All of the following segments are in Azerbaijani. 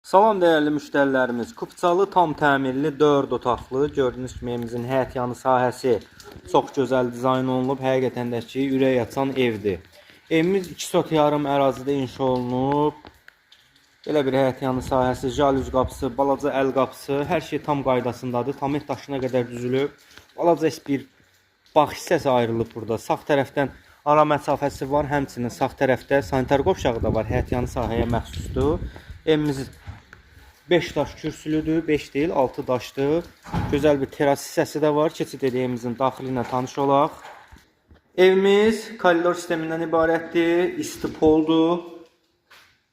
Salam dəyərli müştərilərimiz. Kupçalı tam təmirli 4 otaqlı. Gördüyünüz kimi evimizin həyət yanı sahəsi çox gözəl dizayn olunub. Həqiqətən də ki, ürək açan evdir. Evimiz 2 sot yarım ərazidə inşa olunub. Belə bir həyət yanı sahəsi, jalüz qapısı, balaca əl qapısı, hər şey tam qaydasındadır. Tam daşına qədər düzülüb. Balaca bir bağ hissəsi ayrılıb burada. Sağ tərəfdən ara məsafəsi var. Həmçinin sağ tərəfdə sanitar qovşağı da var. Həyət yanı sahəyə məxsusdur. Evimiz 5 daş kürsülüdür, 5 deyil, 6 daşdır. Gözəl bir teras hissəsi də var. Keçid edək evimizin daxili ilə tanış olaq. Evimiz koridor sistemindən ibarətdir. İstipoldur.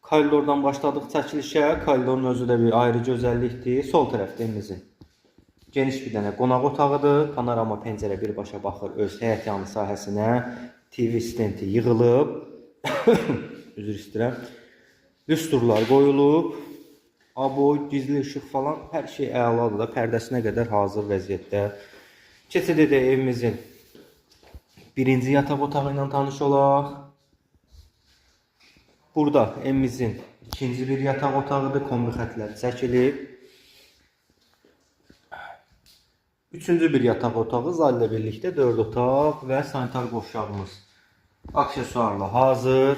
Koridordan başladıq çəkilişə. Koridorun özü də bir ayrı gözəllikdir. Sol tərəfdə evimizin geniş bir dənə qonaq otağıdır. Panorama pəncərə birbaşa baxır öz həyət yanı sahəsinə. TV stendi yığılıb. Üzr istəyirəm. Lüstrlar qoyulub. Aboy, gizli işıq falan hər şey əladır da, pərdəsinə qədər hazır vəziyyətdə. Keçid edək evimizin birinci yataq otağı ilə tanış olaq. Burada evimizin ikinci bir yataq otağıdır. Kombi xətləri çəkilib. Üçüncü bir yataq otağı, zal ilə birlikdə 4 otaq və sanitar qovşağımız aksesuarla hazır.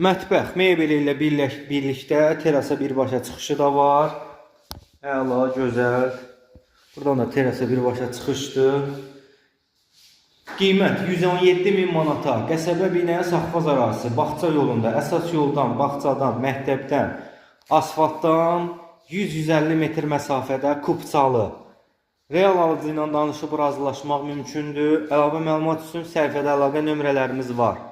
Mətbəx mebeli ilə birlikdə terasa birbaşa çıxışı da var. Əla, gözəl. Buradan da terasa birbaşa çıxışdır. Qiymət 117 min manata. Qəsəbə binaya Saxfaz ərazisi, bağça yolunda, əsas yoldan, bağçadan, məktəbdən, asfaltdan 100-150 metr məsafədə Kupçalı. Real alıcı ilə danışıb razılaşmaq mümkündür. Əlavə məlumat üçün səhifədə əlaqə nömrələrimiz var.